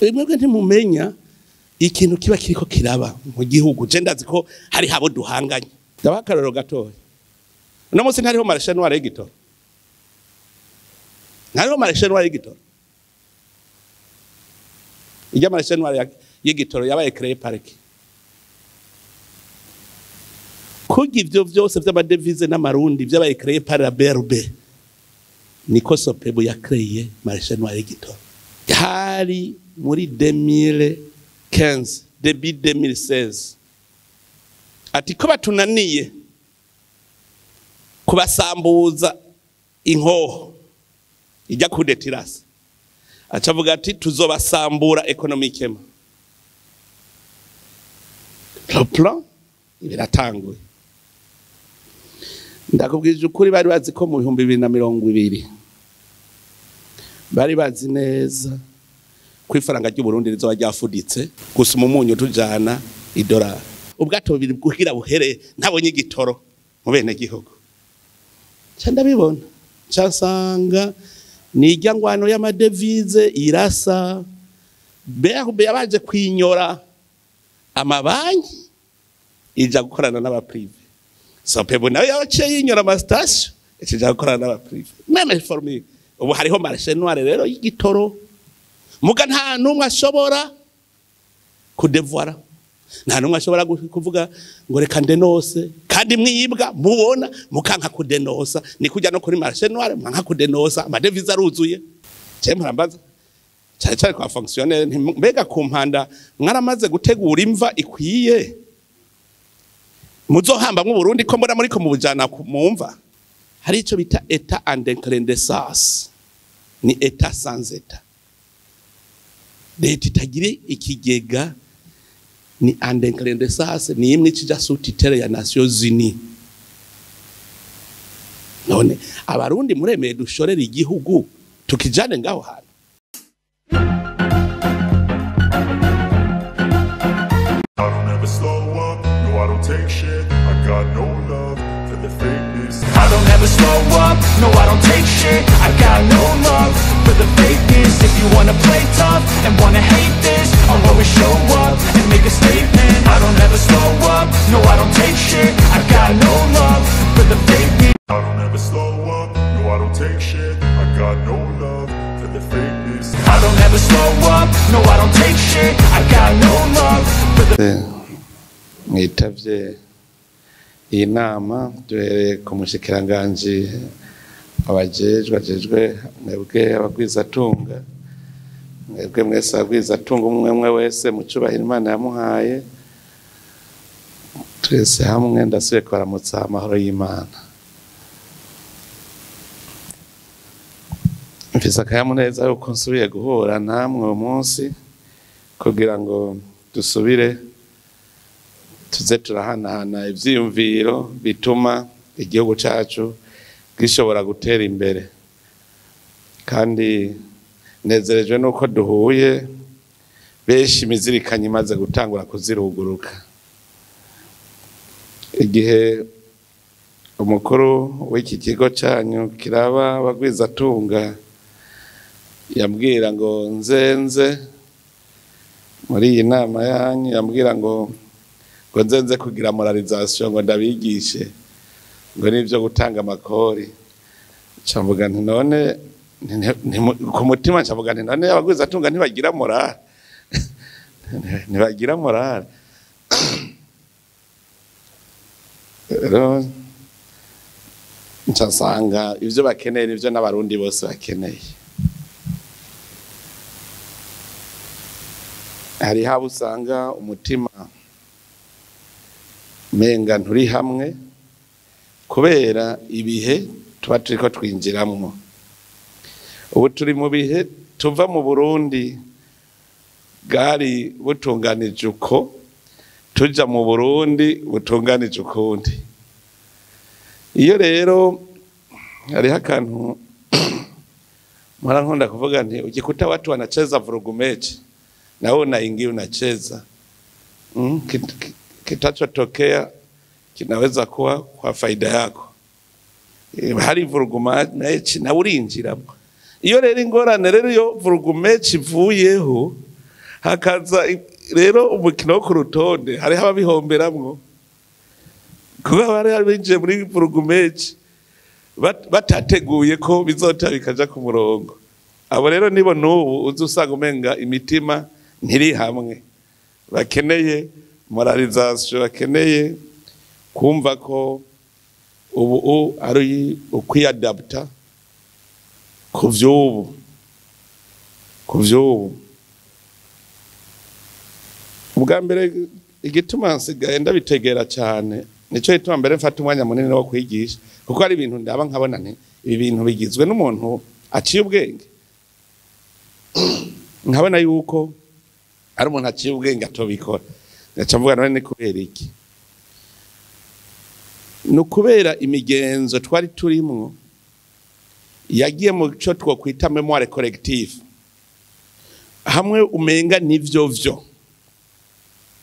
Mwebwe ntimumenya ikintu kiba kiriko kiraba mu gihugu. Je ndazi ko hari habo duhanganye. Ndabaha akarorero gatoya. Uno munsi ntariho marché noir y'igitoro. Ntariho marché noir y'igitoro. Ijya marché noir y'igitoro yabaye créé par qui? Kugira ivyo vyose vy'amadevize n'amarundi vyabaye créé par la BRB. Niko Sopebu ya créé marché noir y'igitoro. Hari muri 2015, début 2016. Ati ko batunaniye kubasambuza inkoho ijya kudetirasi, acavuga ati tuzobasambura économiquement. Le plan biratanguye. Ndakubwije ukuri, bari bazi ko mu 2020 bari bazi neza ko ifaranga ry'u Burundi rizoba ryafuditse gusuma umunyu tujana idolari. Ubwato bubiri bwuhira buhere ntabonye igitoro mu bene gihugu. Ca ndabibona, ca nsanga nijya ngwano y'amadevize irasa. BRB yabaje kwinyora amabanki ija gukorana n'abaprive. Sopebu nayo yaciye yinyora amastation ija gukorana n'abaprive. Même formule. Ubu hariho marché noir rero y'igitoro. Muga nta numwe ashobora kudevoira. Nta numwe ashobora kuvuga ngo reka ndenose, kandi mwibwa mubona mukanka kudenosa. Ni kujya no kuri marché noir mwanka kudenosa, amadevize aruzuye. Je murambaza cyane cyane kwa fonctionnaire, mbega ku mpanda mwaramaze gutegura imva ikwiye muzohamba mu Burundi ko mbona muri ko mubujana mu mva. Hari ico bita état en décrindessance, ni état sans état. Leta itagire ikigega ni en décrindessance, ni imwe cija sous tutelle ya Nations Unies. None abarundi muremeye dushorera igihugu tukijane ngaho hantu? I don't ever slow up, no, I don't take shit. I got no love for the fakeness. I don't ever slow up, no, I don't take shit. I got no love for the fakeness. If you wanna play tough and wanna hate this, I'll always show up and make a statement. I don't ever slow up, no, I don't take shit. I got no love for the fakeness. I don't ever slow up, no, I don't take shit. I got no love for the fakeness. I don't ever slow up, no, I don't take shit. I got no love for the Mwitavye iyi nama, duhereye ku mushikiranganji abajejwe, ajejwe mwebwe abagwizatunga, mwebwe mwese abagwizatunga, umwe umwe wese mu cubahiro Imana yamuhaye, twese hamwe ndasubiye kubaramutsa amahoro y'Imana. Mfise akanyamuneza yuko nsubiye guhura namwe uyu munsi kugira ngo dusubire tuze turahanahana ivyiyumviro bituma igihugu cacu gishobora gutera imbere. Kandi nezerejwe nuko duhuye benshi imizirikanye imaze gutangura kuziruguruka. Igihe umukuru w'iki kigo canyu kiraba abagwizatunga yambwira ngo nzenze muri iyi nama yanyu, yambwira ngo nzenze kugira moralisation, ngo ndabigishe ngo nivyo gutanga amakori, nca nti none ku mutima nca nti none abagwizatunga ntibagira morale? Ntibagira morale? Rero nca nsanga ivyo bakeneye nivyo n'abarundi bose bakeneye. Hariho abo usanga umutima menga nturi hamwe kubera ibihe tuba turiko twinjiramwo. Ubu turi mu bihe tuva mu Burundi bwari butunganije uko, tuja mu Burundi butunganije ukundi. Iyo rero hariho akantu mpora nkunda kuvuga nti ukikuta watu wanacheza vurugu mechi na wewe unaingia unacheza, kitachotokea kinaweza kuwa kwa faida yako. Hari vurugu mechi nawe urinjiramwo. Iyo rero ingorane rero iyo vurugu mechi ivuyeho. Hakaza rero umukino wo ku rutonde, hariho ababihomberamwo kuba bari binjiye muri burugumeji batateguye ko bizota bikaja ku murongo. Abo rero nibo n'ubu uza usanga umenga imitima ntiri hamwe, bakeneye moralisation, bakeneye kumva ko ubu ari ukwiyadapta ku vy'ubu, ku vy'ubu. Ubwa mbere igituma nsigaye ndabitegera cyane, nico gituma mbere mfata umwanya munini wo kwigisha, kuko hari ibintu ndaba nkabona nti ibi bintu bigizwe n'umuntu aciye ubwenge, nkabona yuko ari umuntu aciye ubwenge atobikora. Ngaca mvuga none ni kubera iki? Ni ukubera imigenzo twari turimwo yagiye mu cyo twokwita mémoire collective, hamwe umenga nivyo vyo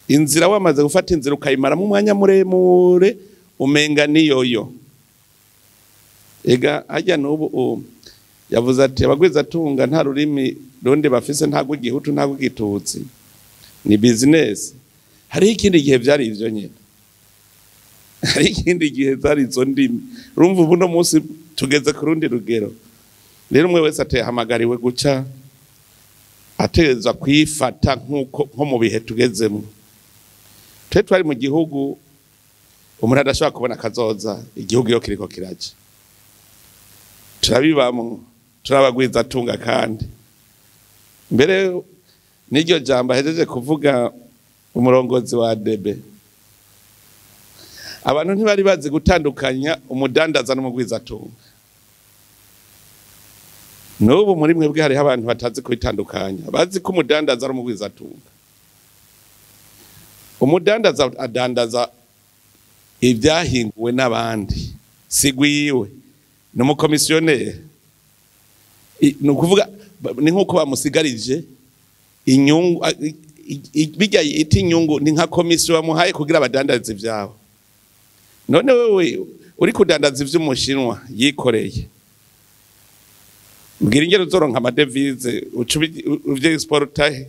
inzira wamaze gufata inzira ukayimaramo umwanya muremure umenga niyoyo. Ega hajya n'ubu yavuze ati abagwizatunga nta rurimi rundi bafise, nta rw'igihutu nta rw'igitutsi, ni business. Hariho ikindi gihe vyari ivyo nyene, hari ikindi gihe zari izo ndimi. Urumva ubu no munsi tugeze ku rundi rugero. Rero umwe wese atehamagariwe guca ateza kwifata nkuko nko mu bihe tugezemo. Twe twari mu gihugu umuntu adashobora kubona kazoza, igihugu iyo kiriko kiraja turabibamwo, turabagwiza tunga. Kandi mbere n'iryo jambo ahejeje kuvuga umurongozi wa ADB, abantu ntibari bazi gutandukanya umudandaza n'umugwizatunga. N'ubu muri mwebwe hariho abantu batazi kubitandukanya, bazi ko umudandaza ari umugwizatunga. Umudandaza adandaza ibyahinguwe n'abandi, sigwiwe, ni umukomisiyoneri. Ni ukuvuga ni nk'uko bamusigarije inyungu, bijya ita inyungu ni nka komisiyo bamuhaye kugira abadandaze ivyabo. None wewe uri kudandaza ivy'umushinwa yikoreye, mbwira ingero uzoronka amadevize uca uvye exportahe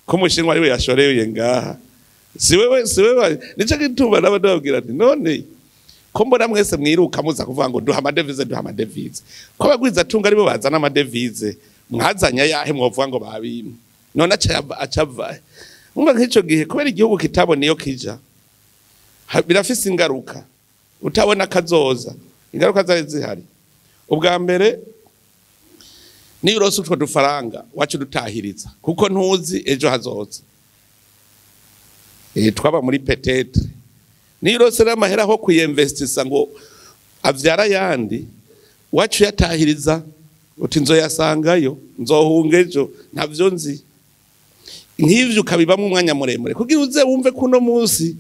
ko umushinwa ariwe yashoreye ngaha, si wewe, si wewe. Nico gituma n'abandi babwira ati none ko mbona mwese mwiruka muza kuvuga ngo duha amadevize, duha amadevize, ko abagwizatunga aribo bazana amadevize, mwazanye ayahe mwovuga ngo babimwe? None aca ava umva nk'ico gihe kubera igihugu kitabona iyo kija, birafise ingaruka. Utabona kazoza, ingaruka zari zihari. Ubwa mbere, niyo uronse utwo dufaranga wacu dutahiriza, kuko ntuzi ejo hazoza. Twaba muri peut-être. Niyo uronse n'amahera aho kuyinvestisa ngo avyara ayandi, wacu yatahiriza uti nzoyasangayo, nzohunga ejo, ntavyo nzi. Nk'ivyo ukabibamwo umwanya muremure kugira uze wumve ko uno munsi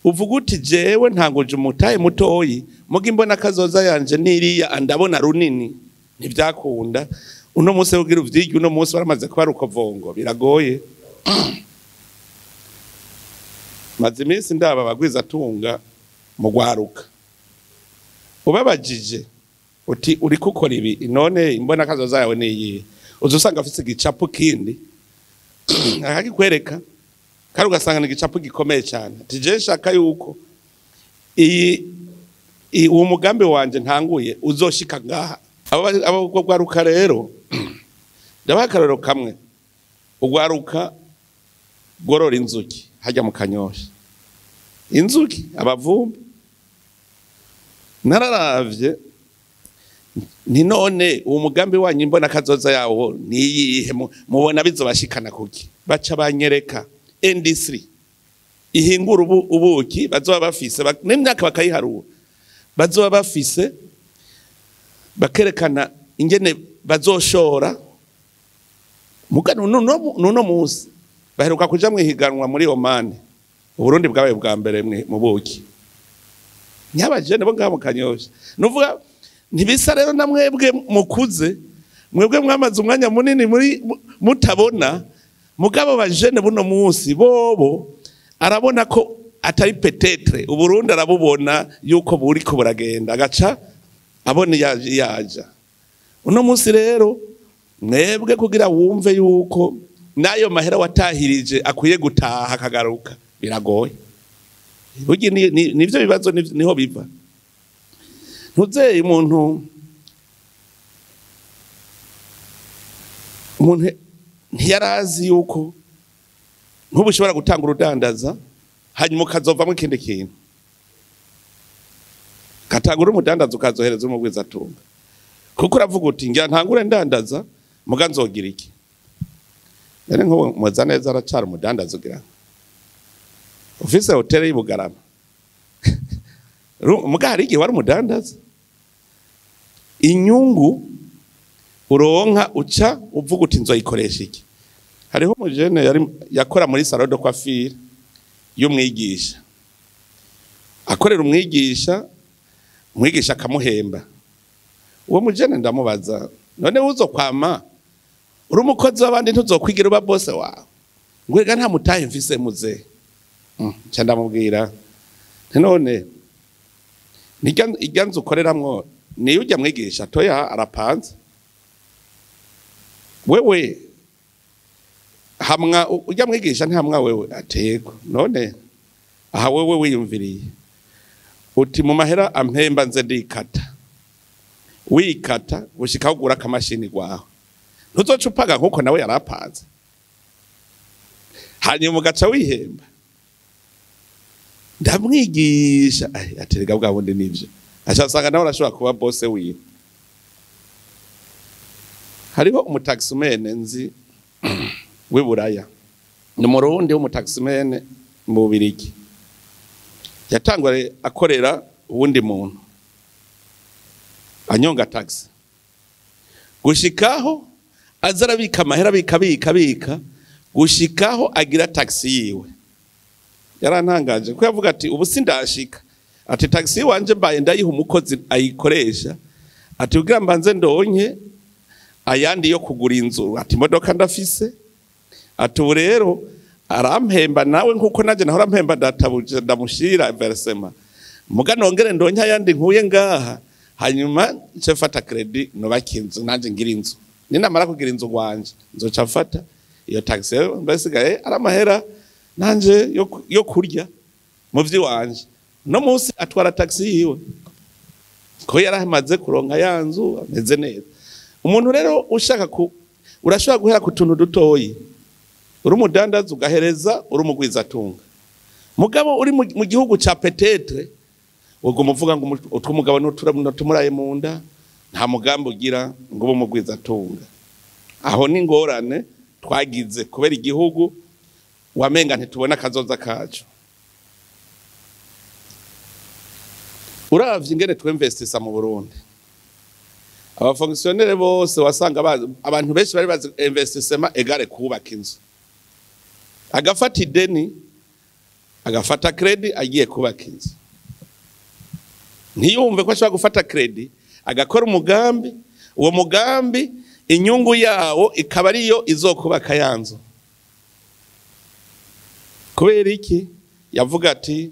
uvuga uti jewe ntanguje umutahe mutoyi, muga imbona kazoza yanje niriya, ndabona runini. Ntivyakunda uno munsi kugira uvyige. Uno munsi baramaze kuba rukovongo, biragoye. Maze iminsi ndaba abagwizatunga mu gwaruka, ubabajije uti uriko ukora ibi, none imbona kazoza yawe niyihe? Uza usanga afise igicapo kindi akakikwereka, kandi ugasanga ni igicapo gikomeye cyane, ati je nshaka yuko iyi uwo mugambi wanje ntanguye uzoshika ngaha. Abo ubwo gwaruka rero, ndabaha akarorero kamwe. Ugwaruka gorora inzuki hajya mu Kanyosha, inzuki abavumbi. Nararavye nti none uwo mugambi wanyu imbona kazoza yawo niyihe? Mubona bizobashikana kuki? Baca banyereka industry ihingura ubuki bazoba bafise n'imyaka bakayiharura bazoba bafise, bakerekana ingene bazoshora. Mugano nuno munsi baheruka kuja mwihiganwa muri Oman, Uburundi bwabaye bwa mbere mu buki. Nyabajene bo ngaho mu Kanyosha, nuvuga ntibisa rero na mwebwe mukuze, mwebwe mwamaze umwanya munini muri mutabona. Mugabo bajene buno munsi bobo arabona ko atari peut-être, Uburundi arabubona yuko buriko buragenda, agaca abona yaja uno munsi. Rero mwebwe kugira wumve yuko Nayo mahera watahirije akwiye gutaha akagaruka, biragoye. Burya nivyo bibazo niho biva. Ntuzeye umuntu ntiyarazi yuko nkubu ushobora gutanga urudandaza hanyuma ukazovamwo ikindi kintu. Katangura umudandaza ukazohereza umugwizatunga. Kuko uravuga uti ngira ntangure ndandaza muga nzogira iki. None nko muza neza aracara umudandaza ugira. Ufise hotel y'Ibugarama. Muga hari igihe wari umudandaza. Inyungu uronka uca uvuga uti nzoyikoresha iki. Hariho umujene yari yakora muri salon de coiffure y'umwigisha. Akorera umwigisha, umwigisha akamuhemba. Uwo mujene ndamubaza, none uzokwama uri umukozi w'abandi ntuzokwigira uba boss wawe? Ngwega nta mutahe mfise muze. Nca ndamubwira none irya nzu ukoreramwo niyo ujya mwigisha toya arapanze. Wewe hamwa ujya mwigisha ntihamwa wewe atego. None aha wewe wiyumviriye uti mu mahera ampemba nze ndikata. Wikata gushika ugura akamashini gwawe. Ntuzoca upaga nkuko nawe yarapanze. Hanyuma ugaca wihemba. Ndamwigisha aterega bwa bundi nivyo. Aca nawe arashobora kuba boss wiwe. Hariho umutaximene nzi w'iburaya. Ni umurundi w'umutaximene mu Bubirigi. Yatangwa akorera uwundi muntu. Anyonga taxi. Gushikaho azarabika amahera bika bika bika gushikaho agira taxi yiwe. Yarantangaje ko yavuga ati ubu sindashika. Ati taxi wanje mbaye ndayiha umukozi ayikoresha. Ati kugira mbanze ndonke ayandi yo kugura inzu. Ati imodoka ndafise. Ati ubu rero arampemba nawe nkuko naje nahora mpemba databuje ndamushira versema. Muga nongere ndonke ayandi nkuye ngaha. Hanyuma nce mfata credit nubaka inzu nanje ngira inzu. Ninamara kugira inzu gwanje nzoca mfata iyo taxi mbasigaye aramahera nanje yo kurya mu vyiwanje. No munsi atwara taxi yiwe. Ko yaramaze kuronka yanzu ameze neza. Umuntu rero ushaka ku urashobora guhera ku tuntu dutoyi. Uri umudandaza ugahereza uri umugwizatunga. Mugabo uri mu gihugu ca peut-être ubwo muvuga ngo utwumugabo n'utumuraye mu nda nta mugambi ugira ngo ube umugwizatunga. Aho ni ngorane twagize kubera igihugu wamenga ntitubona kazoza kacu. Uravye ingene twinvestisa mu Burundi. Abafonctionnaire bose wasanga abantu benshi bari bazi investissement egare kubaka inzu. Agafata ideni, agafata credit agiye kubaka inzu. Ntiyumve ko ashobora gufata credit agakora umugambi, uwo mugambi inyungu yawo ikaba ariyo izokubaka yanzu. Kubera iki? Yavuga ati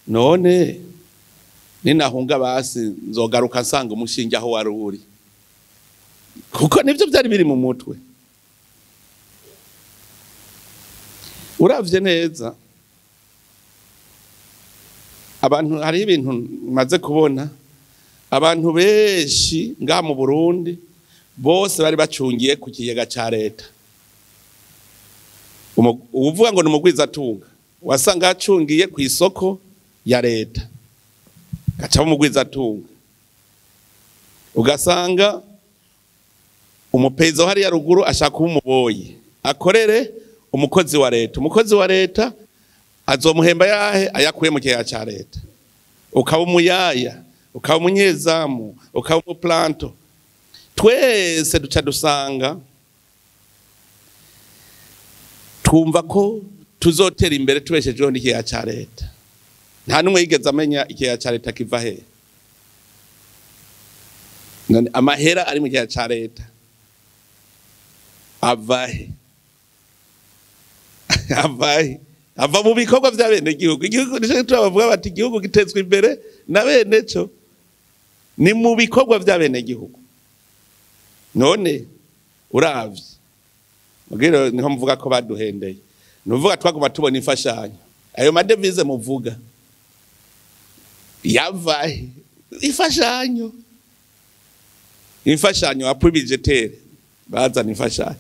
none ninahunga basi nzogaruka nsanga umushinge aho wari uri. Kuko nivyo byari biri mu mutwe. Uravye neza abantu hari ibintu maze kubona abantu benshi nga mu Burundi bose bari bacungiye ku kigega ca leta. Uvuga ngo ni umugwizatunga wasanga acungiye ku isoko ya leta. Gaca umugwizatunga. Ugasanga umupezo hari ya ruguru ashaka umuboyi akorere umukozi wa leta. Umukozi wa leta azomuhemba yahe ayakuye mu kigega ca leta. Ukaba umuyaya, ukaba umunyezamu, ukaba umuplanto. Twese duca dusanga twumva ko tuzotera imbere tubeshejeho n'ikigega ca leta. Nta numwe yigeze amenya ikigega ca leta kiva he. None amahera ari mu kigega ca leta ava he? Ava he? Ava mu bikorwa vya bene gihugu. Igihugu nico turabavuga bati igihugu gitezwe imbere na bene cyo. Ni mu bikorwa vya bene gihugu. None uravye Mugiro niho mvuga ko baduhendeye. Nuvuga twaguma tubona imfashanyo. Ayo madevize muvuga yava imfashanyo. Imfashanyo appui budgétaire bazana imfashanyo.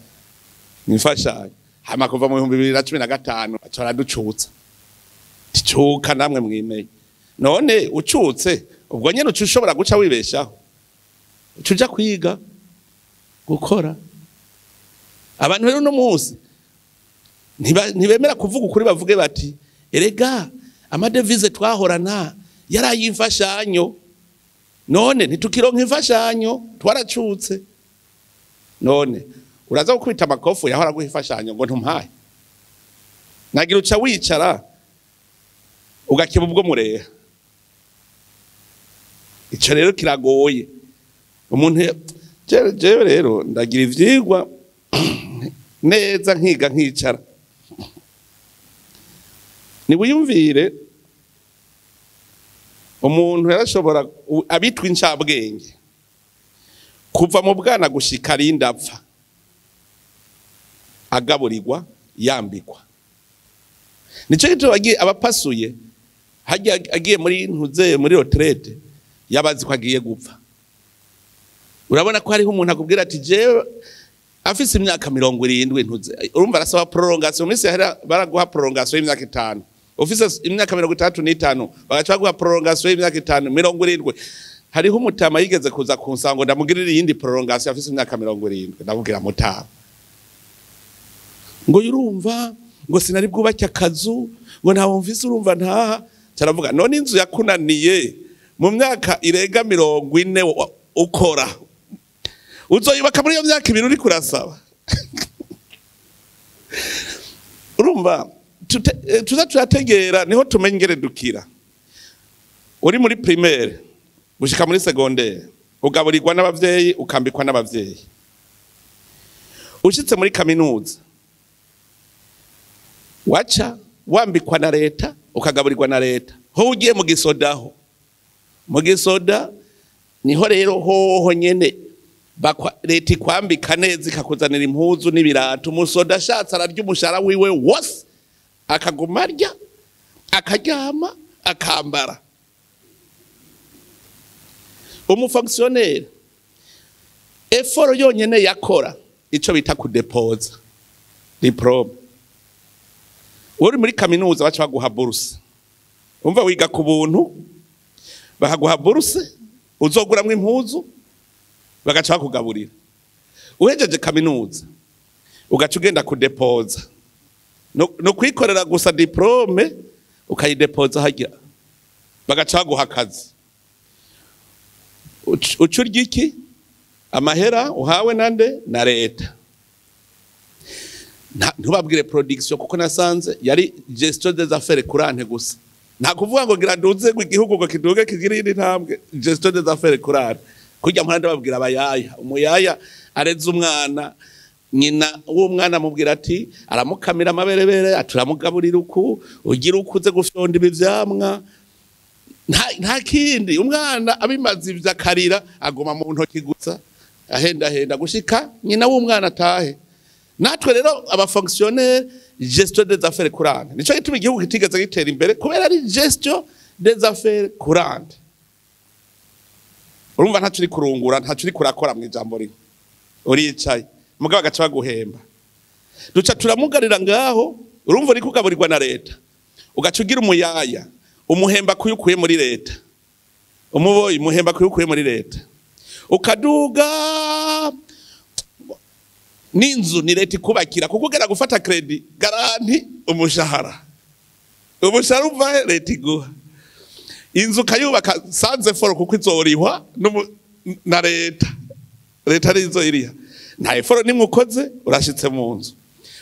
Imfashanyo hama kuva mu 2015 baca baraducutsa. Ticuka namwe mwimeye. None ucutse ubwo nyene ucushobora guca wibeshaho. Ucuja kwiga gukora. Abantu rero no munsi ntibemera kuvuga ukuri, bavuge bati erega amadevize twahorana yarayimfashanyo, none ntitukironka imfashanyo, twaracutse. None uraza gukubita amakofu yahora guha imfashanyo ngo ntumpaye, nagira uca wicara ugakiba ubwo mureha. Ico rero kiragoye umuntu. Jewe rero ndagira ivyigwa neza, nkiga nkicara. Niwiyumvire umuntu yarashobora abitwa incabwenge kuva mu bwana gushika arinda apfa agaburirwa yambikwa. Nico gituma agiye abapasuye hajya agiye muri ntuze muri retraite yabazi ko agiye gupfa. Urabona ko hariho umuntu akubwira ati jewe afise imyaka 70 ntuze, urumva arasaba prolongation. Misi yahera baraguha prolongation y'imyaka 5, ufise imyaka 35 bagaca baguha prolongation y'imyaka 5, 70. Hariho umutama yigeze kuza kunsango ndamugirira iyindi prolongation afise imyaka 70, ndamubwira mutama ngo yurumva ngo sinari bwubake akazu, ngo ntawo mvise, urumva ntaha. Caravuga none inzu yakunaniye mu myaka irenga 40 ukora, uzoyubaka muri iyo myaka 2 uri kurasaba. Urumva tuza turategera, niho tumenyere dukira. Uri muri primaire gushika muri secondaire ugaburirwa n'abavyeyi, ukambikwa n'abavyeyi. Ushitse muri kaminuza waca wambikwa na leta, ukagaburirwa na leta. Ho ugiye mu gisodaho, mu gisoda niho rero hoho nyene leta ikwambika neza, ikakuzanira impuzu n'ibirato. Umusoda ashatse ararya umushahara wiwe wose, akaguma arya, akaryama, akambara. Umufonctionnaire effort yonyene yakora ico bita kudepoza diplome. Uri muri kaminuza baca baguha bourse, umva wiga ku buntu, bakaguha bourse uzoguramwo impuzu, bagaca bakugaburira. Uhejeje kaminuza ugaca ugenda kudepoza, no kwikorera gusa diplome ukayidepoza hajya, bagaca baguha akazi. Uca urya iki? Amahera uhawe nande? Na leta. Ntubabwire production, kuko nasanze yari gestion des affaires courantes gusa. Nta kuvuga ngo gira nduze ngo igihugu ngo kiduge kigire indi ntambwe, gestion des affaires courantes. Kurya mpora ndababwira abayaya, umuyaya areze umwana, nyina w'umwana amubwira ati aramukamira amaberebere, aturamugaburira uku, ugira ukuze gufyonda ibi vyamwa. Nta kindi, umwana abimaze ivyo akarira aguma mu ntoki gusa, ahenda henda gushika nyina w'umwana atahe. Natwe rero abafonctionnaire gestion des affaires courantes, nico gituma igihugu kitigeze gitera imbere, kubera ari gestion des affaires courantes. Urumva ntaco uri kurungura, ntaco uri kurakora mu ijambo rimwe, uricaye mugabo agaca baguhemba. Duca turamugarira ngaho, urumva uri kugaburirwa na leta, ugaca ugira umuyaya umuhemba kuyukuye muri leta, umuboyi umuhemba kuyukuye muri leta, ukaduga n'inzu ni leta ikubakira, kuko ugera gufata credit garanti umushahara, umushahara uva leta iguha inzu ukayubaka sanze foro, kuko izorihwa na leta, leta arizo iriha. Nta eforo nimwe ukoze, urashitse mu nzu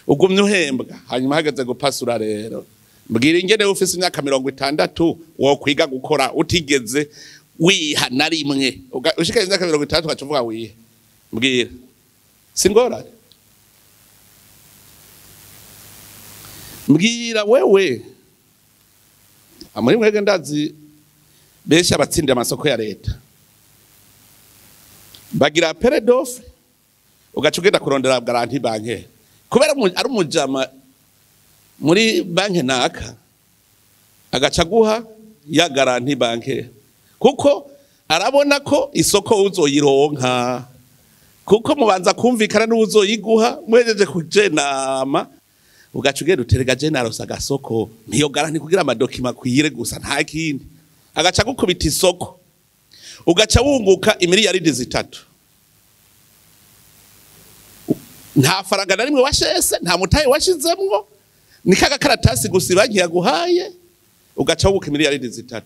ugumye uhembwa. Hanyuma hageze gupasura rero, mbwira ingene ufise imyaka 60 wokwiga gukora utigeze wiha na rimwe. Ushika imyaka 60 ugaca uvuga wihe, mbwira singorane. Mbwira wewe muri mwege ndazi benshi abatsinda amasoko ya leta bagira appel d'offre, ugaca ugenda kurondera garantie bancaire. Kubera ari umujama muri banki naka, agaca guha ya garantie bancaire, kuko arabona ko isoko uzoyironka, kuko mubanza kumvikana n'uzoyiguha muhejeje kujenama, ugaca ugenda uterega je naronse agasoko, niyo garantie kugira ama documents akwire gusa, nta kindi. Agaca gukubita isoko, ugaca wunguka imiliyaridi 3. Nta faranga na rimwe washese, nta mutahe washizemwo, ni kaga karatasi gusa banki yaguhaye, ugaca wunguka imiliyaridi 3.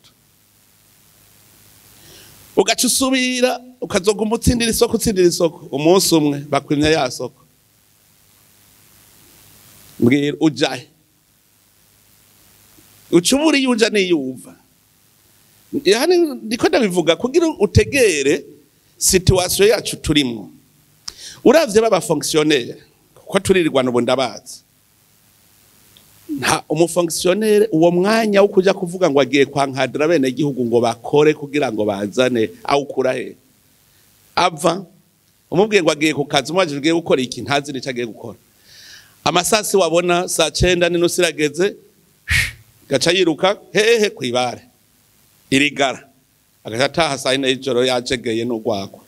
Ugaca usubira ukazoguma utsindira isoko, utsindira isoko, umunsi umwe bakwimya ya soko. Mbwira, ujahe? Uca ubura iyo uja n'iyo uva. Yani ndiko ndabivuga kugira utegere situation yacu turimwo. Uravye baba fonctionnaire, kuko turirirwana ubu, ndabazi, nta umu fonctionnaire uwo mwanya wo kuja kuvuga ngo agiye kwankadira bene gihugu ngo bakore kugira ngo bazane, awukura he? Ava umubwiye ngo agiye ku kazi, umubajije ugiye gukora iki, ntazi nico agiye gukora. Amasasi wabona saa 9:30 irageze, gaca yiruka hehe? Kwibare irigara, agaca ataha saa 4 y'ijoro yajegeye n'urwagwa,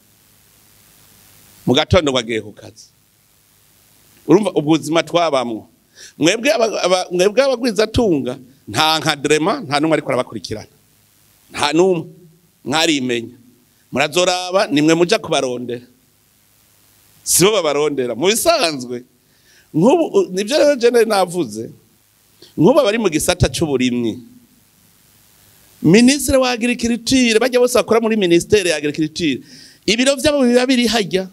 mu gatondo ngo agiye ku kazi. Urumva ubuzima twabamwo. Mwebwe abagwizatunga nta encadrement, nta n'umwe ariko arabakurikirana, nta n'umwe. Mwarimenya, murazoraba nimwe muja kubarondera, sibo babarondera. Mu bisanzwe nk'ubu nibyo rero je nari navuze, nk'ubu abari mu gisata c'uburimyi, ministre wa agriculture, bajya bose bakora muri ministère ya agriculture, ibiro vyabo biba biri hajya,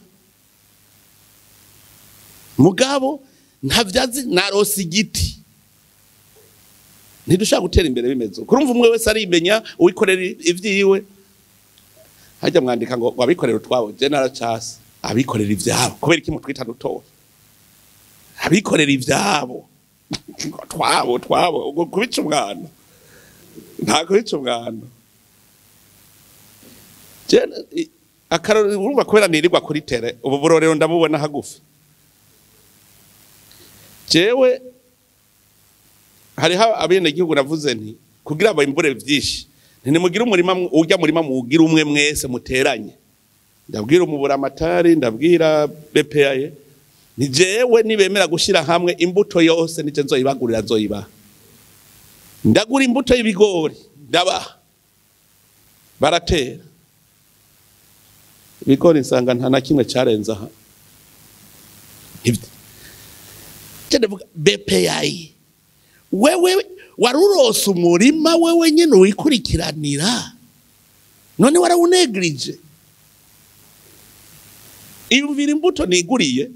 mugabo ntavyazi narose igiti. Ntidushobora gutera imbere bimeze uko. Urumva umwe wese arimenya, uwikorera ivyiwe. Hajya mwandika ngo abikorera utwabo, je naracase abikorera ivyabo. Kubera iki mutwita dutoya? Abikorera ivyabo, twabo twabo, ubwo kubica umwana, nta kubica umwana. Akarori urumva kubera nirirwa kuri terrain, ubu burorero ndamubona hagufi. Jewe hariho abenegihugu navuze nti kugira ngo imbure vyinshi, ntimugire umurima urya murima muwugire umwe mwese muteranye. Ndabwira umuburamatari, ndabwira BPA, ni jewe nibemera gushira hamwe, imbuto yose nije nzoyibagurira, nzoyibaha. Ndagura imbuto y'ibigori, ndabaha, baratera ibigori, nsanga nta na kimwe carenze aha. Ivyo je ndavuga, BPA, wewe warurose umurima wewe nyene wikurikiranira, none warawunegrije. Iyumvira imbuto niguriye,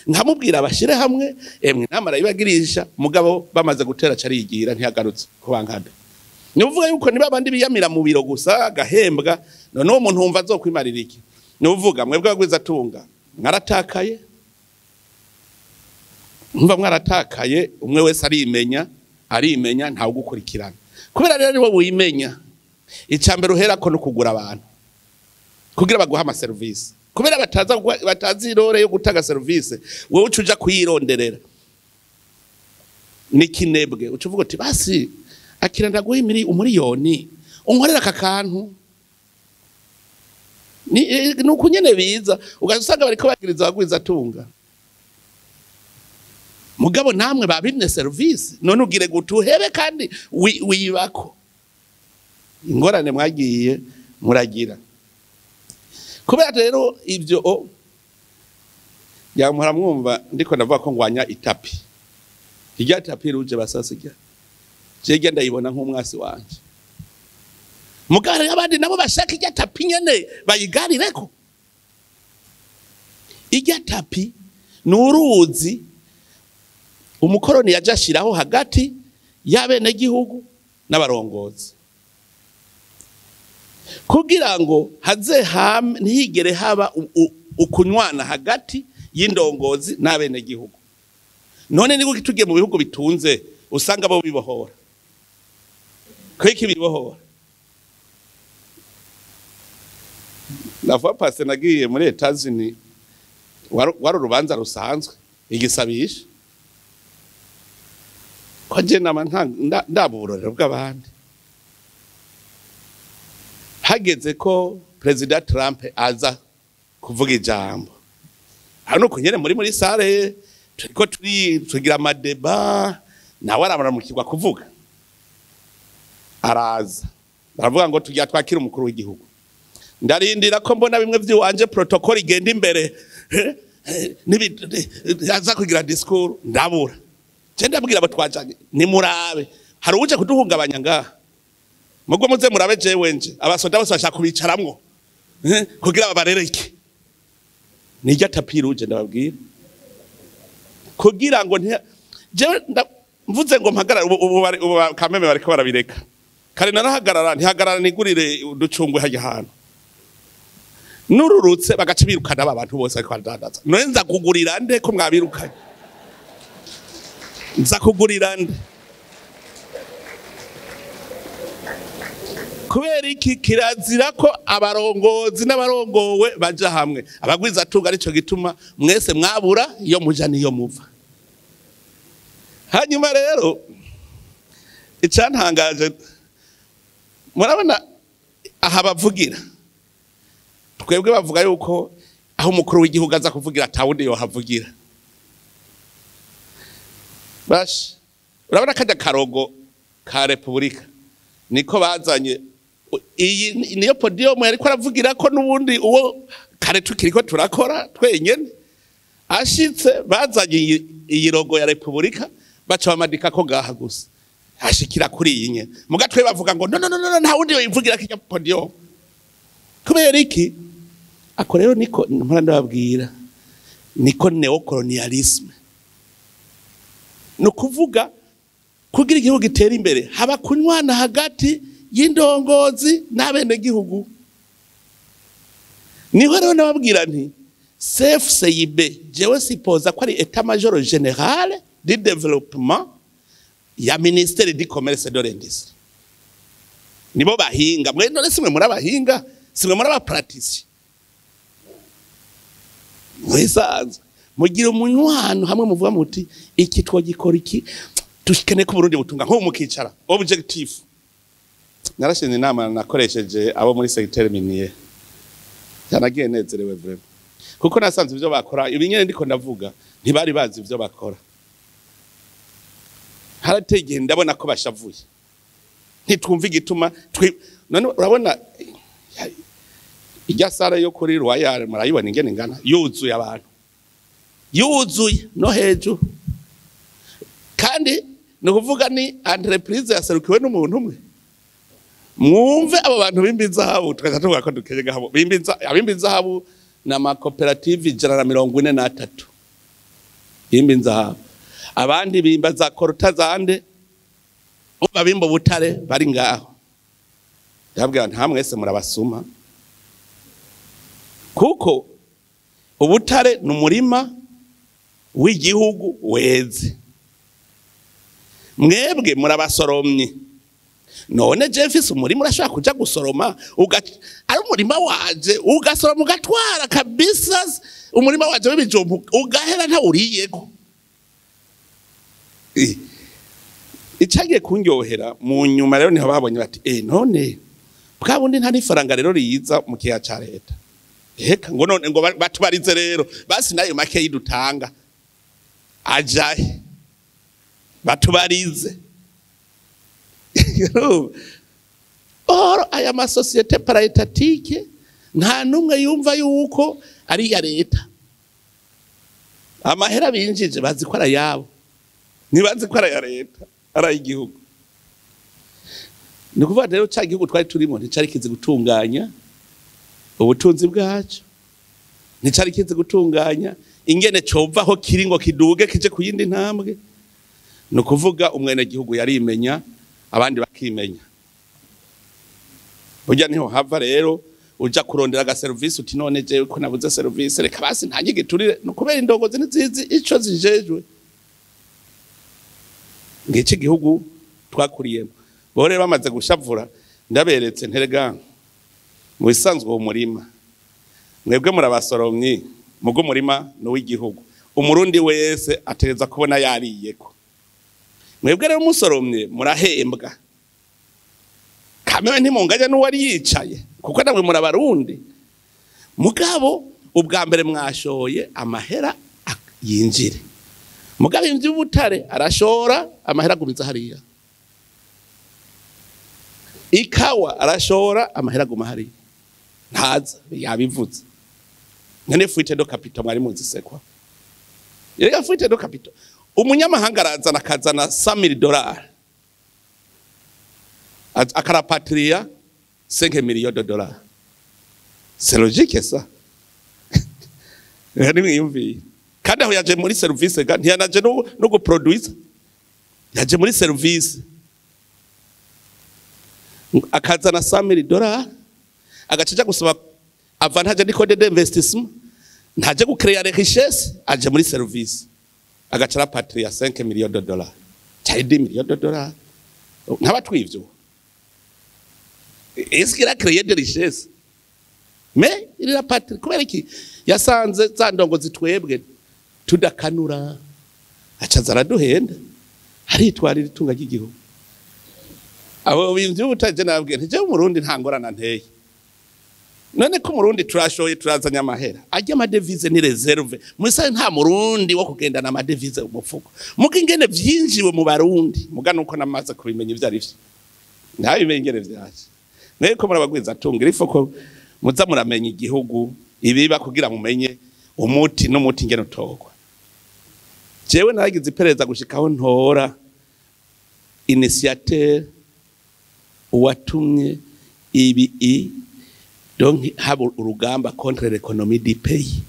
nkamubwira bashyire hamwe, emwe inama arayibagirisha, mugabo bamaze gutera cariyigira, ntiyagarutse kubankada. Ni uvuga yuko niba abandi biyamira mu biro gusa agahembwa, none uwo muntu wumva azokwimarira iki? Ni uvuga mwebwe abagwizatunga mwaratakaye, mva mwaratakaye. Umwe wese arimenya, arimenya, ntawe ugukurikirana. Kubera rero ari wowe wimenya, icambere uherako no kugura abantu kugira baguha amaserivisi. Kubera bataza batazi rôle yo gutanga serivisi, wewe uca uja kuyironderera. Ni kinebwe, uca uvuga uti basi akira ndaguha umuriyoni unkorera aka kantu. Ni nuko nyene biza, ugaca usanga bariko bagiriza abagwiza tunga, mugabo namwe babimye serivisi. None ugire gutuhebe kandi wibako. Ingorane mwagiye muragira kubera rero ibyo yamuhora mwumva ndiko ndavuga ko ngwanya i tapis, irya tapis rouge basasiga, jewe ndayibona nk'umwasi wanje. Mugabo abandi nabo bashaka irya tapis nyene bayigarireko. Irya tapis ni uruzi umukoroni yaje ashiraho hagati y'abenegihugu n'abarongozi kugira ngo haze hame ntihigere haba ukunywana hagati y'indongozi n'abenegihugu. None ni kuki tugiye mu bihugu bitunze usanga bo bibohora? Kwiki bibohora? La fois passée nagiye muri Etats-Unis, wari urubanza rusanzwe, igisabisha. Ko je nama ndaba uburorero bw'abandi. Hageze ko President Trump aza kuvuga ijambo, hano kunyere muri salle turiko tugira ama débats, nawe arabaramukirwa kuvuga, araza baravuga ngo tugira twakira umukuru w'igihugu. Ndarindira ko mbona bimwe vy'iwanje protocole igenda imbere aza kugira discours, ndabura. Je ndabwira abo twajanye, nimurabe hari uje kuduhungabanya ngaha, mugwo muze murabe jewe nje abasoda bose bashaka kubicaramwo kugira babarereke. Nijya tapis rouge ndababwira, kugira ngo jewe mvuze ngo mpagarara ubu kameme bariko barabireka. Kare narahagarara, ntihagarara nigurire uducungwe hajya hantu nururutse bagaca birukana aba bantu bose ariko baradandaza. None nza kugurira nde ko mwabirukanye? Nza kugurira nde? Kubera iki kirazira ko abarongozi n'abarongowe baja hamwe? Abagwiza tunga arico gituma mwese mwabura iyo muja niyo muva. Hanyuma rero icantangaje, murabona aha bavugira, twebwe bavuga yuko aho umukuru w'igihugu aza kuvugira atawundi yohavugira. Bash, urabona kajya karogo ka Republika niko bazanye iyi niyo podium yariko aravugira ko nubundi uwo kare tukiriko turakora twenyene ashitse bazanye iyi logo ya Republika baca bamadika ko gaha gusa ashikira kuri iyi nye mugatwe bavuga ngo no no no no nta wundi yoyivugira kijya podium. Kubera iki? Ako rero niko mpora ndababwira, niko neocolonialisme. No kuvuga kugira igihugu gitera imbere haba kunywana hagati y'indongozi n'abene gihugu. Niho rero nababwira nti CFCIB jewe sipoza ko ari état major général du développement ya ministère du commerce et de l'industrie. Nibo bahinga, mwe none simwe muri abahinga, simwe muri abapraticien. Mwisanzwe mugira umunywano hamwe muvuga muti iki twogikora iki dushikene ko Burundi butunga nko mukicara objectif. Narashinze inama nakoresheje abo muri secteur minier, yanagiye nezerewe vraiment kuko nasanze ivyo bakora ibi nyene ndiko ndavuga ntibari bazi ivyo bakora. Harateye igihe ndabona ko bashavuye ntitwumva igituma. None urabona ijya sare yo kuri Royal murayibona ingene ingana, yuzuye abantu, yuzuye no hejuru, kandi ni ukuvuga ni entreprise yaserukiwe n'umuntu umwe. Mwumve abo bantu bimba inzahabu, tukaza tuvuga ko dukenye gahabo abimba inzahabu na makoperative 143 bimba inzahabu, abandi bimba za korota zande, bimba butare bari ngaho. Ndabwira nta mwese murabasuma, kuko ubutare ni umurima w'igihugu weze, mwebwe murabasoromye. None je mfise umurima urashobora kuja gusoroma ari umurima waje ugasoroma ugatwara kabisa umurima waje w'ibijumbu ugahera ntawuriyeko. Icagiye kunyohera mu nyuma rero niho babonye bati none bwa bundi nta n'ifaranga rero riyiza mu kiya ca leta. Eka ngo none ngo batubarize rero basi nayo make yidutanga ajahe batubarize. Oro aya masosiyete paraetatike nta numwe yumva yuko ari ya leta. Amahera binjije bazi ko ari yabo, ntibazi ko ari ya leta, ari igihugu. Ni kuvuga rero ca gihugu twari turimo nticari kizi gutunganya ubutunzi bwacu, nticari kizi gutunganya ingene covaho kiri ngo kiduge kije kuyindi ntambwe. Ni kuvuga umwene gihugu yarimenya abandi bakimenya. Burya niho hava rero uja kurondera aga service uti none jewe ko nabuze service reka basi ntange giturire, no kubera indongozi nizizi ico zijejwe. Ngiki gihugu twakuriyemo bore bamaze gushavura ndaberetse nterega mu bisanzwe uwo murima mwebwe murabasoromyi mugo murima no w'igihugu, umurundi wese atereza kubona yariyeko. Mwebwe rero musoromye murahembwa. Kamewe ntimunganya n'uwari yicaye kuko namwe murabarundi. Mugabo ubwa mbere mwashoye amahera yinjire. Mugabo ivy'ubutare arashora amahera agumiza hariya. Ikawa arashora amahera aguma hariya. Ntaza yabivuze. None fuite do capital mwari muzi sekwa. Yega fuite do capital. Umunyamahanga arazana akazana $100,000. Akarapatria $5 millions. C'est logique ça. Nimwiyumviye. Kandi aho yaje muri service ga ntiyanaje no guproduce. Yaje muri service. Akazana $100,000 agacija gusaba avantage de code d'investissement ntaje gucreer les richesses aje muri service agaca rapatria $5 millions cyari $10 millions ntabatwivyo. Est-ce qu'il a créé des richesses? Mais il a pas kubera iki yasanze za ndongo zitwebwe tudakanura acaza araduhenda aritwarira itunga ry'igihugu. Abo bintu ubutaje nabwe nje umurundi nta ngorana nteye. None ko umurundi turashoye turazanye amahera ajya amadevize ni reserve muri saye nta murundi wo kugendana amadevize umufuko muga ingene vyinjiwe mu barundi muga nuko namaze kubimenya ivyo ari vyo ntabimengere vyaje. Mweko murabagwiza tunga ifo ko muza muramenya igihugu ibiba kugira mumenye umuti n'umuti ingene utogwa. Jewe naragize iperereza gushikaho ntora initiateur uwatumye ibi donc haba urugamba contre l'économie du pays.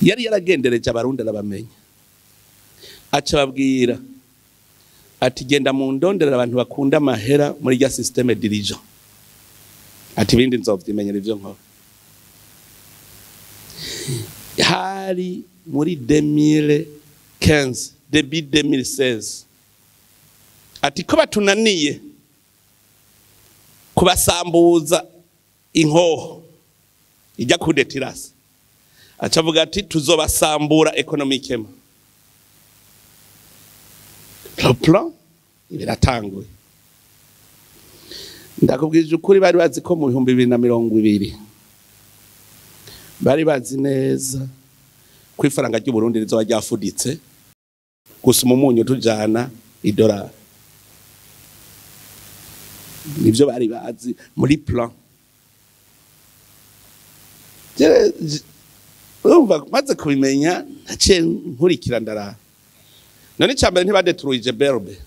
Yari yaragendereje abarundi arabamenya. Aca babwira ati genda mu ndondera abantu bakunda amahera muri rya système dirigeant. Ati bindi nzovyimenyera ivyo nkora. Hari muri 2015 début 2016 ati ko batunaniye kubasambuza inkoho ijya kudetirasa acavuga ati tuzobasambura économiquement. Le plan biratanguye. Ndakubwije ukuri bari bazi ko mu 2020 bari bazi neza ko ifaranga ry'u Burundi rizoba ryafuditse gusuma umunyu tujana idolari. Nivyo bari bazi muri plan. Urumva maze kubimenya naciye nkurikira ndarara. None cyambere ntibadetruije Berbe.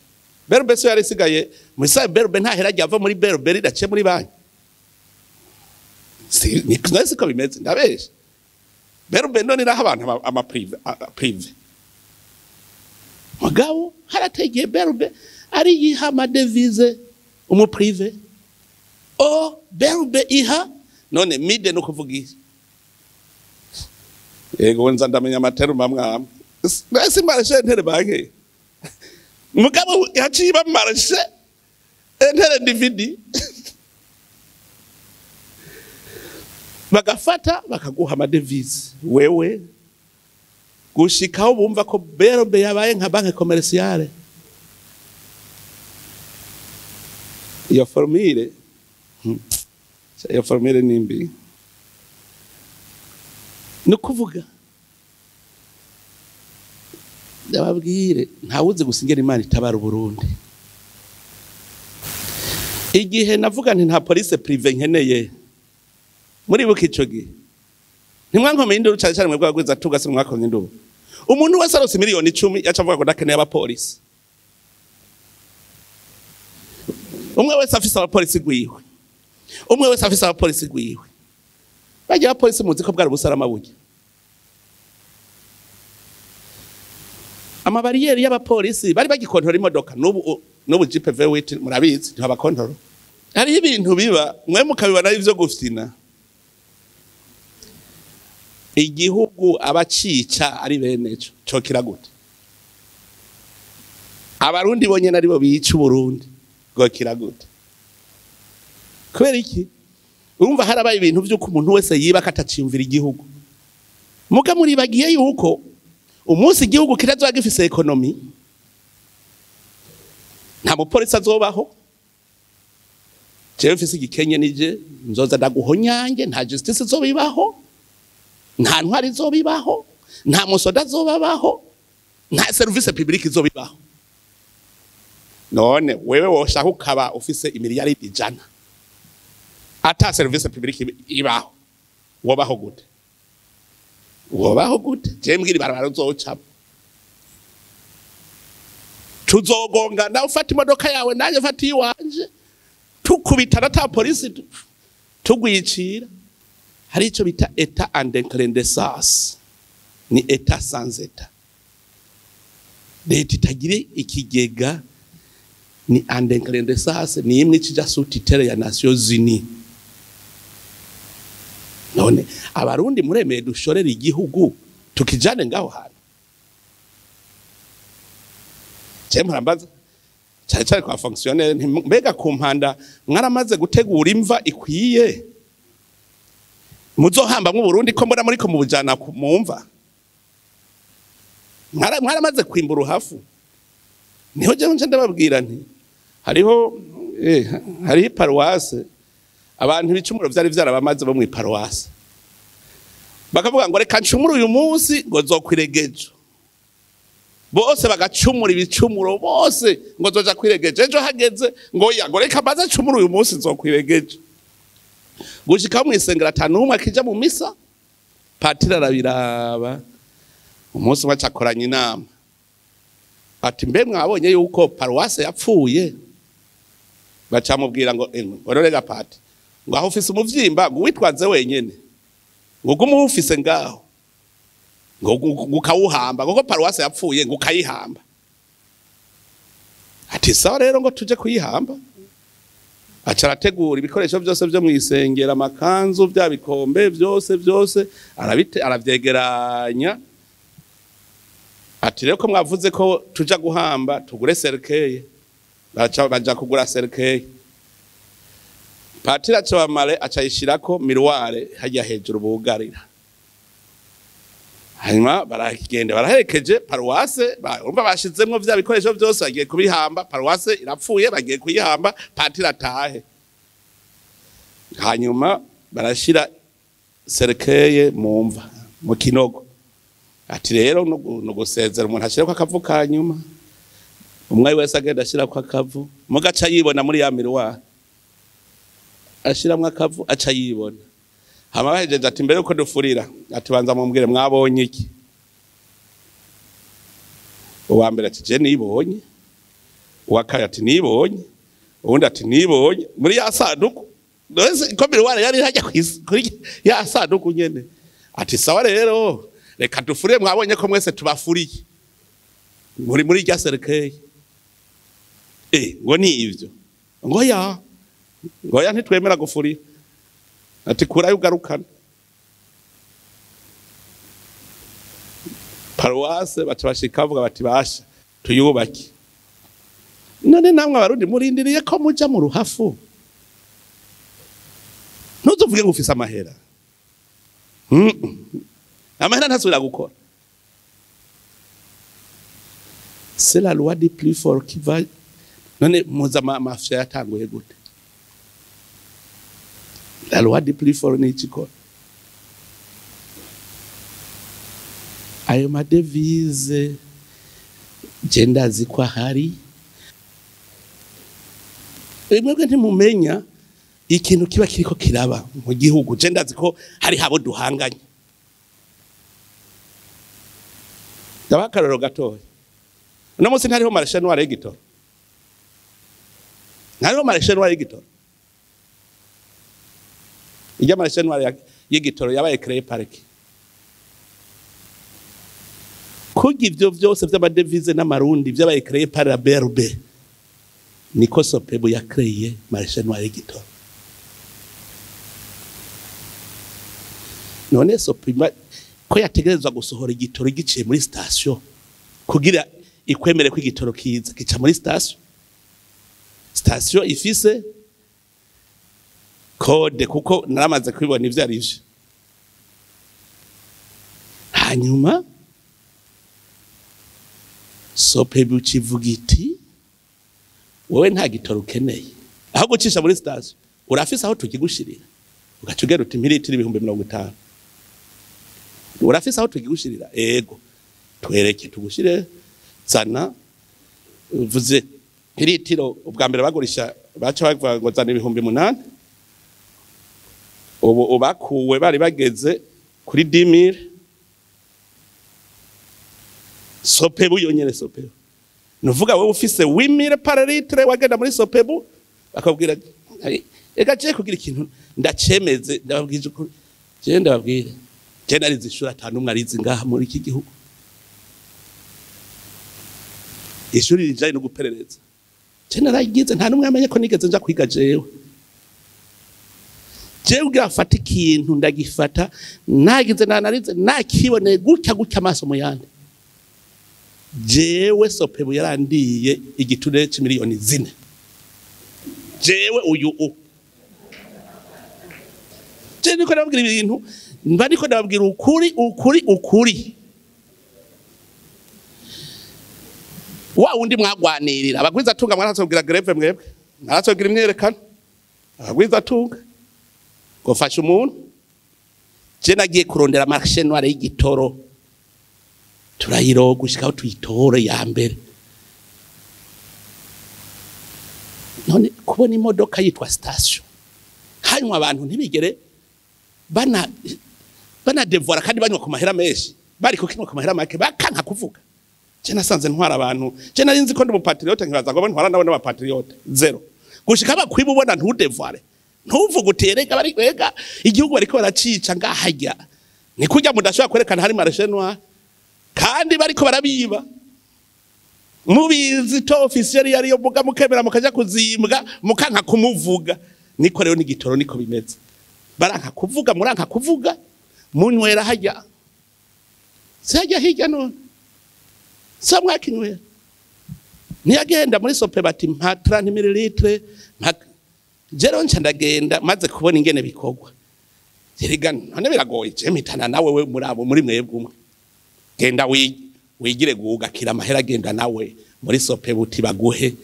Berbe so yari sigaye muri sa Berbe nta hera ryava muri Berbe ridace muri banki. Si ni siko bimeze ndabesha. Berbe none iraha abantu ama prive. Mugabo harategeye Berbe ari yiha amadevise umu prive. O Berbe iha none mide no kuvuga iki. Yego nza ndamenya amateru mamwe. Nasi marché interbanque. Mugabo yaciye ba marché interindividu. Bagafata bakaguha amadevise wewe gushikaho bumva ko Berbe yabaye nka banque commerciale. Iyo formule nimbi nukuvuga ndababwire ntawuze gusingera Imana itabara Burundi. Igihe navuga nti nta police prive nkeneye muri buka ico gihe ntimwankomeye induru cyane cyane mwebwe abagwiza tugase mwakomye induru. Umuntu wese arose miliyoni 10 yaca avuga ngo ndakeneye abapolisi. Umwe wese afise abapolisi gwiwe. Umwe wese afise abapolisi gwiwe. Bagiye abapolisi muzi ko bwari busarama burya. Amabariyeri y'abapolisi bari bagikontora imodoka n'ubu Jeep V8 murabizi ntibakontora. Hari ibintu biba mwe mukabibona ivyo gufyina. Igihugu abacica ari beneco cokira gute? Abarundi bonyene ari bo bica Burundi gokira gute? Kubera iki? Urumva harabaye ibintu vy'uko umuntu wese yiba katacimvira igihugu. Muga muribagiye yuko Umunsi igihugu kitazoba gifise économie, nta mupolisi azobaho. Jewe mfise igikenye nije nzoza ndaguhonyange, nta justice izobibaho, nta ntwari izobibaho, nta musoda azobabaho, nta service publique izobibaho. None wewe woshaka ukaba ufise imiliyaridi 100 ata service publique ibaho, wobaho gute? Wobaho gute? Je mbwira ibarabara uzocamo, tuzogongana, ufata imodoka yawe nanjye mfata iwanje, tukubitana ata polisi tugwicira. Hari ico bita état en déclindessance, ni état sans état. Leta itagire ikigega ni en déclindessance, ni imwe cija sous tutelle ya Nations Unies. None abarundi muremeye dushorera igihugu tukijane ngaho hantu? Je murambaza cyane cyane kwa fonctionnaire, mbega ku mpanda mwaramaze gutegura imva ikwiye muzohamba mu Burundi, ko mbona muri ko mubujana mu mva? Mwaramaze kwimbura uruhafu? Niho je nje ndababwira nti hariho paroisse, abantu ibicumuro vyari vyarabamaze bo mu paroisse, bakavuga ngo reka ncumure uyu munsi ngo zokwiregejo. Bose bagacumura ibicumuro bose ngo zoja kwiregeje ejo, hageze ngo ya ngo reka maze cumure uyu munsi nzokwiregeje. Gushika mu isengero atanu umwe akija mu misa. Patiri arabiraba, umunsi umwe acakoranya inama ati: "Mbe mwabonye yuko paruwase yapfuye?" Bacamubwira ngo: "Ororega pati, ngo aho ufise umuvyimba ngo witwaze wenyene, ngo gume uwufise ngaho, ngo ukawuhamba, kuko paruwase yapfuye ngo ukayihamba." Ati: "Sawa rero, ngo tuje kuyihamba." Aca arategura ibikoresho byose byo mwisengera, amakanzu, bya bikombe byose byose, arabite aravyegeranya. Ati: "Rero ko mwavuze ko tuja guhamba, tugure cercueil." Baca baja kugura cercueil. Patiri aca bamare aca yishirako miroir hajya hejuru bugarira. Hanyuma baragenda baraherekeje paruwase, urumva bashizemwo vya bikoresho byose, bagiye kubihamba. Paruwase irapfuye, bagiye kuyihamba, patiri atahe. Hanyuma barashira cercueil mu mva, mu kinogo. Ati: "Rero no gusezera, umuntu ashirako akavu ka nyuma." Umwe wese agenda ashirako akavu, mugaca yibona muri ya miroir, ashiramwo akavu aca yibona. Hama bahejeje ati: "Mbere yuko dufurira," ati, "banza mumbwire, mwabonye iki?" Uwa mbere ati: "Je nibonye." Uwa kabiri ati: "Nibonye." Uwundi ati: "Nibonye muri ya sanduku." None ko miroir yari hajya kuri ya sanduku nyene. Ati: "Sawa rero, reka dufurire, mwabonye ko mwese tubafuriye muri rya cercueil." Ngo ni ivyo, ngo ya ngo ya ntitwemera gufurira. Ati: "Kurayo ugarukana." Paruwase baca bashika bavuga bati: "Basha tuyubake." None namwe abarundi murindiriye ko muja mu ruhafu? Ntuzuvuge ngo ufise amahera. Amahera ntasubira gukora. C'est la loi du plus fort qui va. None muza mafia yatanguye gute? La loi du plus fort ni ikikora. Ayo ma devises je ndazi ko ahari. Mwebwe ntimumenya ikintu kiba kiriko kiraba mu gihugu. Je ndazi ko hari habo duhanganye. Ndabaha akarorero gatoya. Uno munsi ntariho marché noir y'igitoro, ntariho marché noir y'igitoro. Ijya marché noir y'igitoro yabaye créé par qui? Kurya ivyo vyose vy'ama devises n'amarundi vyabaye créé par la BRB, niko SOPEBU ya créé marché noir y'igitoro. None SOPIMA ko yategerezwa gusohora igitoro giciye muri station, kugira ikwemere ko igitoro kiza gica muri station, station ifise code, kuko naramaze kubibona ivyo ari vyo. Hanyuma Sopebu kivuga iti wowe nta gitoro ukeneye, aho gucisha muri station urafise aho tukigushirira, ugaca ugera uti mililitiro 50,000, urafise aho tukigushirira? Ego, twereke tugushire. Zana uvuze mililitiro. Ubwa mbere bagurisha baca bavuga ngo zana 8,000, ubu ubakuwe bari bageze kuri 10,000. Sopebu yonyene, Sopebu nuvuga wewe ufise 8,000 par litre, wagenda muri Sopebu bakabwira ega je kugira ikintu ndacemeze. Ndababwije ukuri, je ndababwire, je narize ishuri atanu umwe arize ngaha muri iki gihugu, ishuri rijanye no guperereza je naragize, nta numwe amenye ko nigeze nja kwiga. Jewe ugira afata ikintu ndagifata nagize nanarize nakiboneye gutya gutya amaso mu yandi. Jewe Sopebu yarandiye igiture c'miliyoni 4, jewe uyu u je niko ndababwira ibintu, mba niko ndababwira ukuri ukuri ukuri. Wa wundi mwagwanirira abagwiza tunga, mwarasobwira grève, mwebwe mwarasobwira imyerekano, abagwiza tunga ngo fasha umuntu. Je nagiye kurondera marché noir y'igitoro, turayiroga gushika aho tuyitore ya mbere. None kubona imodoka yitwa station hanyuma abantu ntibigere bana banadevora kandi banywa ku mahera menshi, bari kukinwa ku mahera make, bakanka kuvuga. Je nasanze ntwara abantu, je nari nzi ko ndi umupatriote, nkibaza ngo ntwara nabo n'abapatriote zero, gushika bakwiba ubona ntudevare, ntuvuge uti erega bari ega igihugu bariko baracica ngahajya, ni kujya mudashobora kwerekana hari marché noir kandi bariko barabiba mubizi to officiel yari yo muga mukemera mukaja kuzimbwa mukanka kumuvuga. Niko rero n'igitoro niko bimeze, baranka kuvuga, muranka kuvuga, munywera hajya sihajya hirya none sa mwakinywera. Ntiyagenda muri sope bati mpa 30 ml mpa. Jero nca ndagenda maze kubona ingene bikorwa, erega none biragoye, je mpitana nawe we muri abo muri mwebwe umwe, genda wigire gugakira amahera, genda nawe muri sope buti baguhe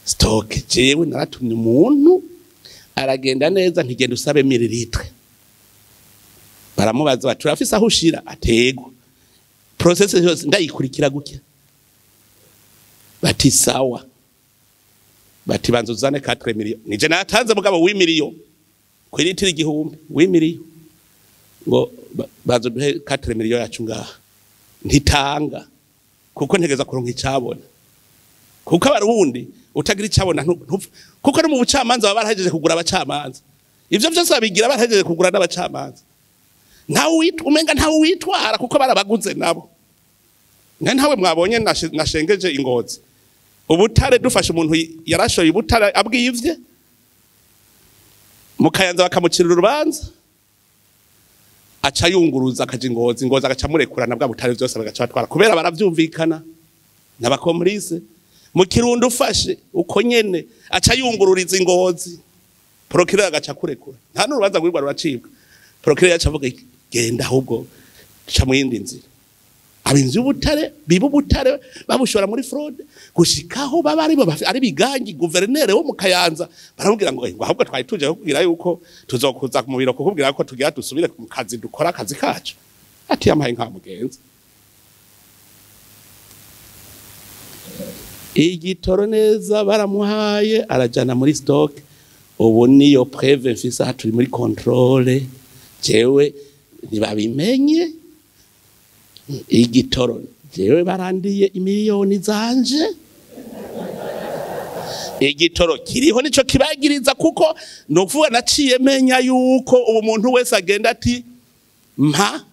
stock. Jewe naratumye umuntu aragenda neza, ntigenda usabe mililitre, baramubaza bati urafise aho ushira? Atego, process yose ndayikurikira gutya. Bati sawa, bati banza uzane 4 millions, nije natanze mugabo w'imiliyo kwiritira 1,000 w'imiliyo, ngo banza duhe 4 millions yacu ngaha. Ntitanga kuko ntegeza kuronka icabona, kuko abarundi utagira icabona kuko no mu bucamanza baba barahejeje kugura abacamanza, ivyo vyose babigira barahejeje kugura n'abacamanza, ntawe umenga ntawe witwara kuko barabaguze nabo. Ntawe mwabonye nashengeje ingozi ubutare, dufashe umuntu yarashoye ubutare abwivye mukayanza bakamucira urubanza, aca yunguruza akaja ingozi, ingozi agaca murekurana bwa butare byose bagaca batwara kubera baravyumvikana n'abakomplice. Mu Kirundo ufashe uko nyene aca yungururiza ingozi, procureur agaca kurekura, nta n'urubanza rwirwa ruracibwa, procureur yaca avuga genda ahubwo ca mu yindi nzira. Abinzi y'ubutare biba ubutare babushora muri fraude gushikaho baba ari ari bigangi. Gouverneur wo mu Kayanza baramubwira ngo ahubwo twari tuje kukubwira yuko tuzokuza mu biro kukubwira ko tugira dusubire mu kazi dukora akazi kacu, ati yamaye nka mugenzi. Igitoro neza baramuhaye arajana muri stock, ubu niyo preuve mfise aha turi muri contrôle, jewe ntibabimenye igitoro jewe barandiye imiliyoni zanje, igitoro kiriho nico kibagiriza, kuko novuga naciye menya yuko ubu muntu wese agenda ati mpa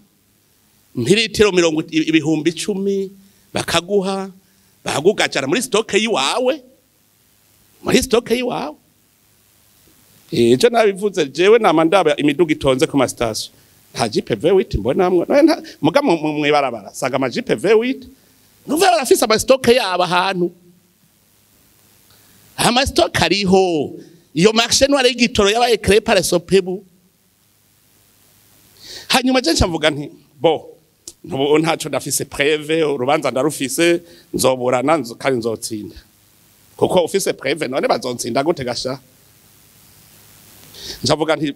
mpiritiro 10,000 bakaguha, bagugajana muri stock yiwawe, muri stock yiwawe. Ejo nabivuze jewe nama ndaba imiduga itonze ku ma station, nta Jeep V8 mbona muga mwibarabara sanga ama Jeep V8, nuva barafise ama stock yaba ahantu, ama stock ariho. Iyo marché noire y'igitoro yabaye créé par Sopebu. Hanyuma je nca mvuga nti bo Ntubu ntaco ndafise preuve, urubanza ndarufise, nzoburana kandi nzotsinda. Kuko ufise preuve none bazontsinda gute gasha? Ncavuga nti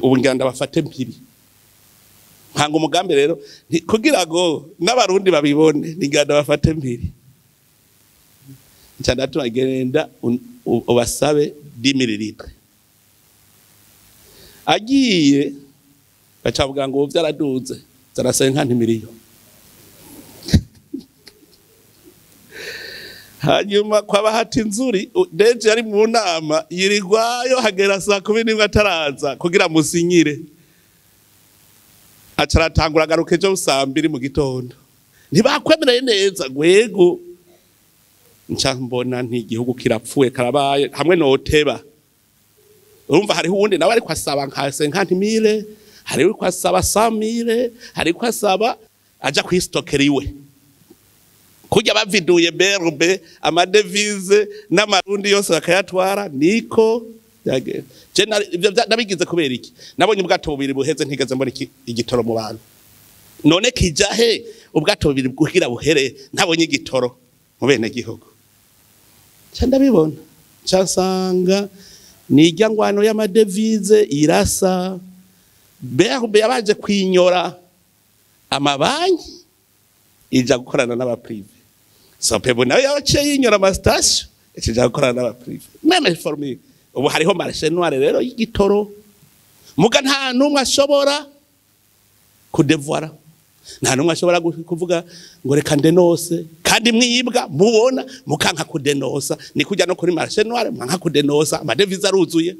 ubu ngira ndabafate mpiri. Mpanga umugambi rero kugira ngo n'abarundi babibone, ngira ndabafate mpiri. Nca ndatuma genda ubasabe 10 mililitre. Agiye bacavuga ngo vyaraduze zarasenka nti miliyoni. Hanyuma kwaba hati nzuri deje ari mu nama yirigwayo hagera saa 11 ataraza kugira musinyire. Acaratangura garuke ejo saa 2 mu gitondo. Ntibakwemereye neza gwego. Nca mbona nti igihugu kirapfuye karabaye hamwe noteba. Urumva hariho uwundi nawe ariko asaba nka 50000, hariho ariko asaba 100000, hariko asaba aja kwistokera iwe. Kujya baviduye berbe amadevize n'amarundi yose bakayatwara niko byagenda. Je nabigize kubera iki? Nabonye ubwato bubiri buheze ntigeze mbona igitoro mu bantu. None kija he ubwato bubiri bwugira buhere ntabonye igitoro mu bene gihugu. Nca ndabibona. Nca nsanga nijya ngwano y'amadevize irasa berbe yabaje kwinyora amabanki ija gukorana n'abaprive. Sopebu nawe yaciye yinyora amastation ija gukorana n'abaprive. Meme formule ubu hariho marché noir rero y'igitoro. Muga nta numwe ashobora kudevoira. Nta numwe ashobora kuvuga ngo reka ndenose kandi mwibwa mubona mukanka kudenosa ni kujya no kuri marché noir mwanka kudenosa amadevize aruzuye.